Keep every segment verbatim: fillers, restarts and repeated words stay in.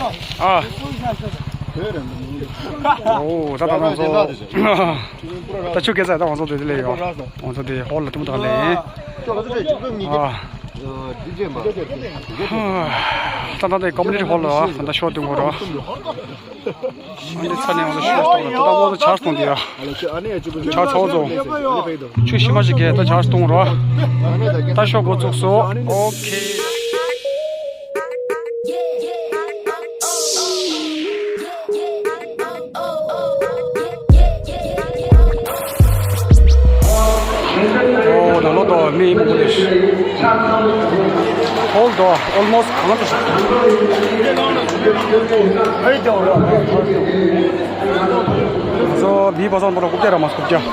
ཨ། ཨོ་ད་ད་ང་ཚོ། ད་ཆུ་སྐྱེས་ཚར། ད་ང་ཚོ་དེ་དེ་ལས་ཡོད། ང་ཚོ་དེ་ཧོལ་ལ་ཐུམ་ཐག་ལས་ཡིན། ཨ། ད་ད་དེ་ཀོ་མུ་ནི་ཊི་ཧོལ་ལ་ད་ཤོ་སྟོན་དགོས་ར། ཨ་འདི་ཚ་ནས་ང་ཚོ་ཤོ་སྟོན་ལ་ད་ད་ང་ཚོ་ཇ་སྟོན་དེ་ཡ། ཇ་ཚོགས་ཚོ། ཆུ་ཤི་མ་ཞིག་གས་ད་ཇ་སྟོན་ར། ད་ཤོ་འགོ་བཙུགས་སོ། ཨོ་ཁེ། ཨོ་ནང་ལོགས་དུ་མི་མང་པོ་སླེབས། ཧོལ་དུ་ཨོལ་མོ་སི་གང་དུ་ཞིག་ཚོ་མི་བ་སང་པོ་ལ་རྐུབ་བཀྱག་ར་མ་རྐུབ་བཀྱག་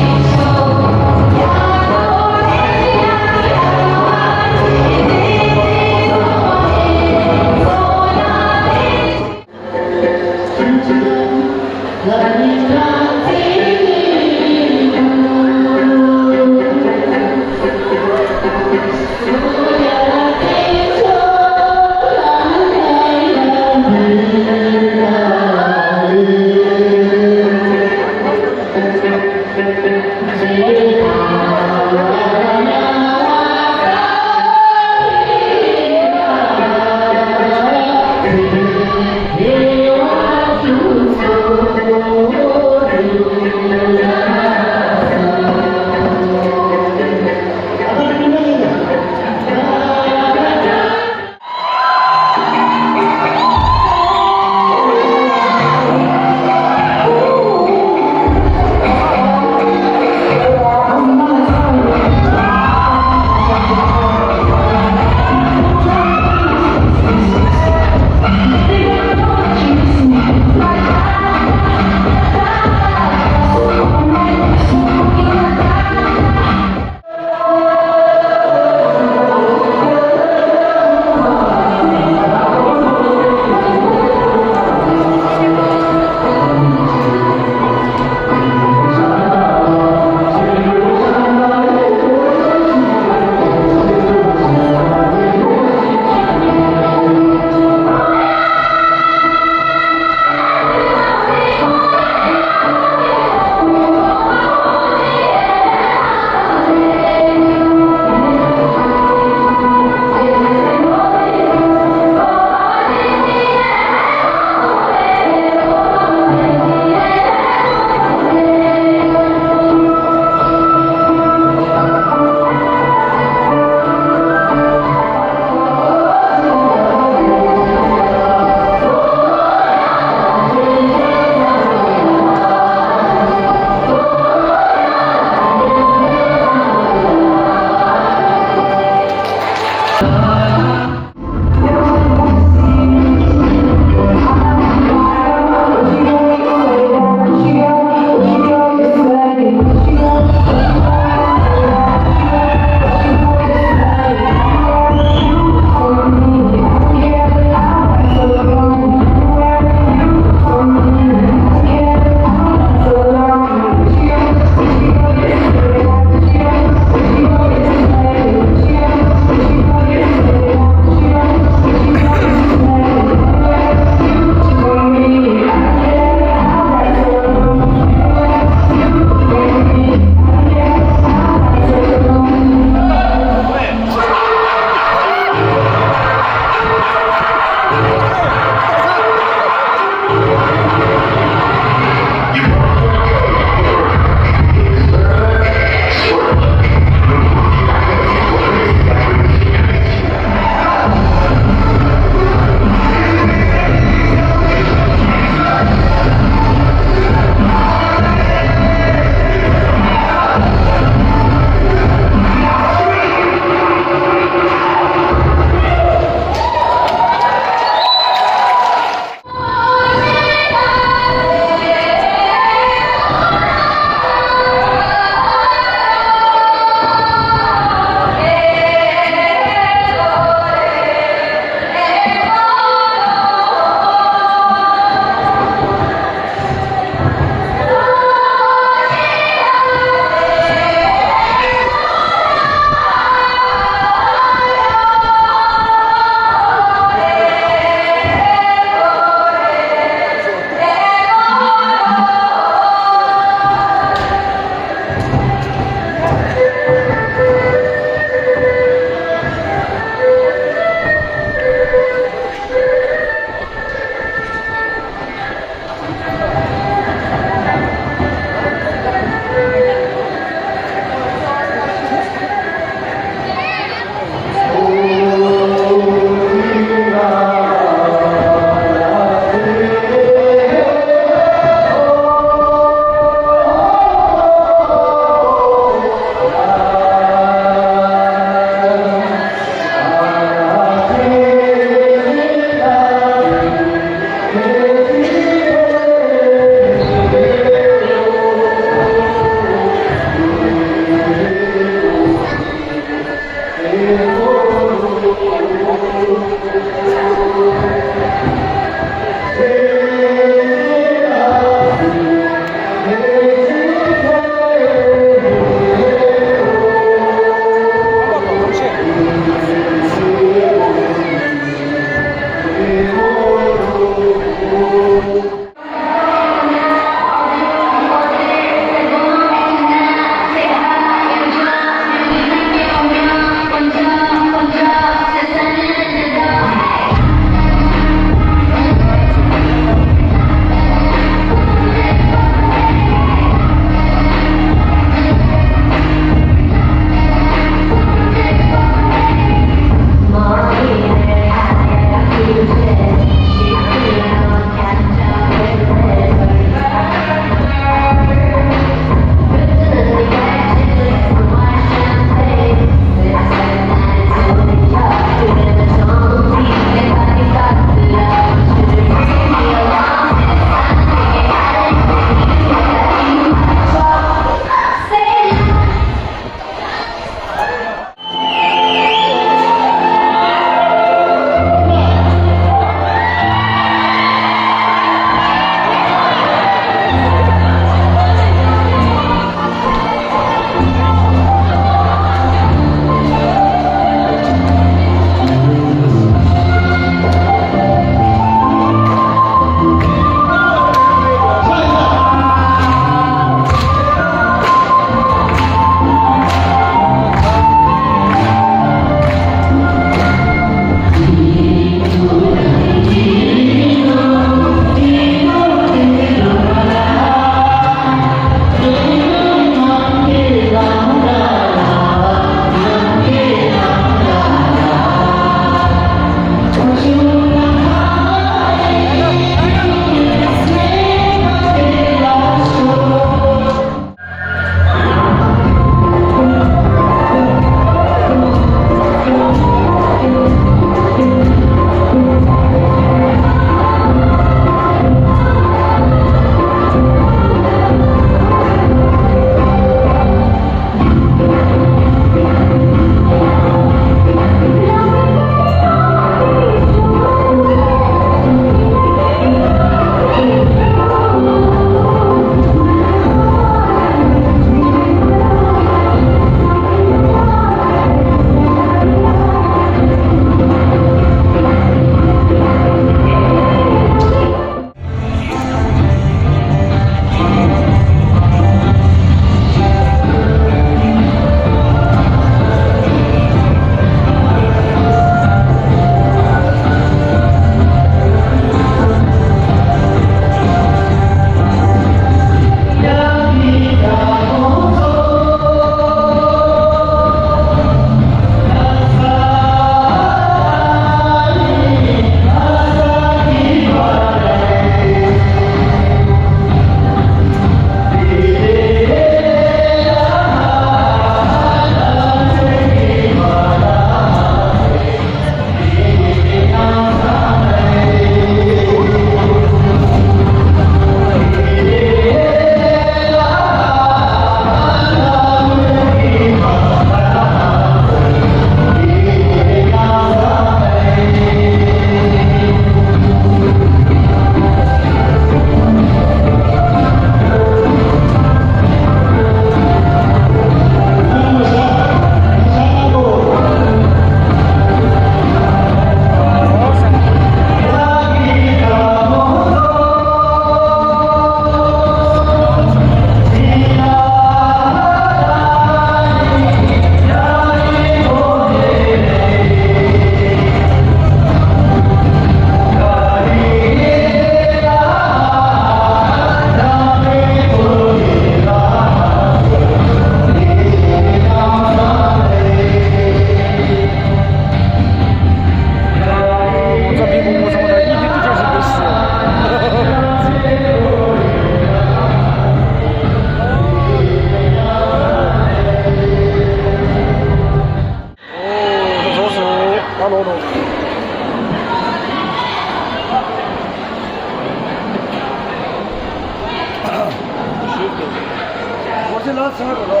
ལ་ཚང་རུ་རོ།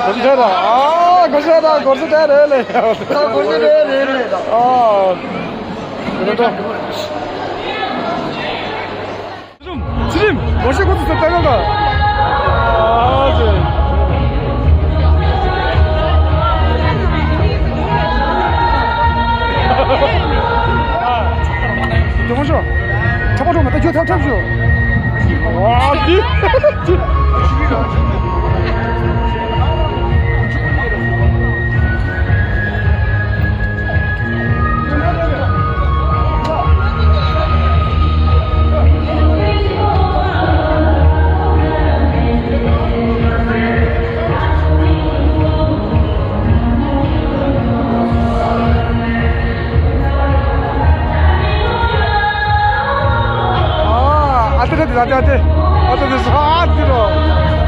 གོ་ཤ་ད། ཨ་གོ་ཤ་ད་གོ་ཤ་ད་རེད་ལེ། ད་གོ་ཤ་ད་རེད་རེད་ད། ཨ། རེད་ད། ཚེ་རིང་། གོ་ཤ་ཁོ་ཚོ་ད་ད་ད། ཨ་ཙི། དེ་མོ་ཤོ། ཁྲ་པ་ཁྲོ་མ་ད་ཁྱོད་ཐབས་ཐབས་ཤོ། ཝ་དི། ཨ་ཏི་ར་ཏི་ར་ཏི་ར་ཏི། ཨ་ཏི་ར་ཏི་ར་ཏི་ར།